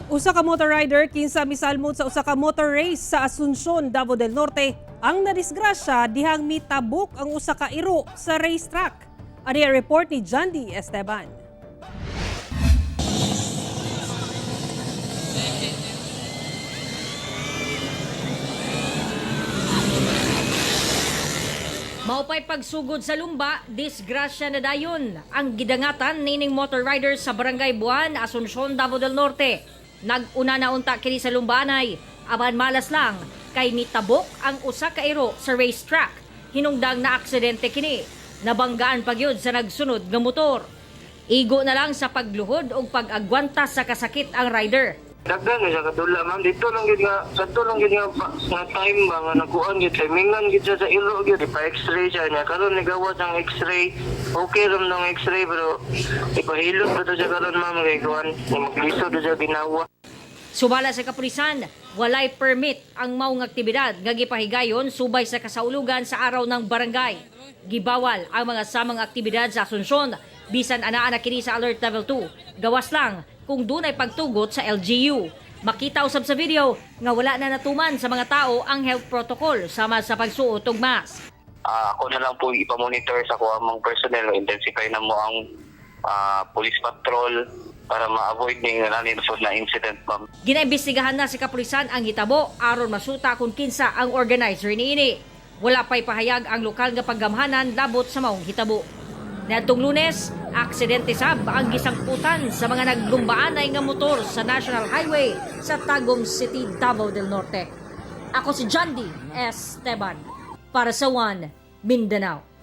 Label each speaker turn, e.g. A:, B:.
A: Usa ka motor rider kinsa misalmot sa usa ka motor race sa Asuncion, Davao del Norte, ang nadisgrasya dihang mitabok ang usa ka iro sa racetrack. Ani ang report ni Jandy Esteban.
B: Maupay pagsugod sa lumba, disgrasya na dayon ang gidangatan nining motor rider sa Barangay Buan, Asuncion, Davao del Norte. Nag-una na unta kini sa lumbanay, apan malas lang kay nitabok ang usa ka iro sa racetrack. Hinungdang na aksidente kini. Nabanggaan pagyud sa nagsunod nga motor. Igo na lang sa pagluhod o pag-agwanta sa kasakit ang rider.
C: Daghan na siya kadula, ma'am. Dito lang gid nga sadto lang gid nga, nga time ba nga nakuan gid timingan gid siya sa ilo gid, ipa x-ray siya niya karon nigawas ang x-ray. Okay ram ng x-ray pero ipahilot pa to siya karon, ma'am, kay kuan maglisod siya ginawa.
B: Subala sa kapulisan, walay permit ang maong aktibidad nga gipahigayon subay sa kasaulugan sa araw ng barangay. Gibawal ang mga samang aktibidad sa Asunsyon, bisan anaa na kini sa Alert Level 2. Gawas lang kung dunay pagtugot sa LGU. Makita usab sa video nga wala na natuman sa mga tao ang health protocol sama sa pagsuot og mask.
C: Ako na lang po ipamonitor sa kuha mong personnel, intensify na mo ang police patrol para ma-avoid ning nanin na incident, ma'am.
B: Ginaimbestigahan na sa kapulisan ang hitabo aron masuta kung kinsa ang organizer niini. Wala pa'y pahayag ang lokal nga paggamhanan labot sa maong hitabo. Niadtong Lunes, aksidente sab ang gisangputan sa mga naglumbaanay nga motor sa National Highway sa Tagum City, Davao del Norte. Ako si Jandy Esteban para sa One Mindanao.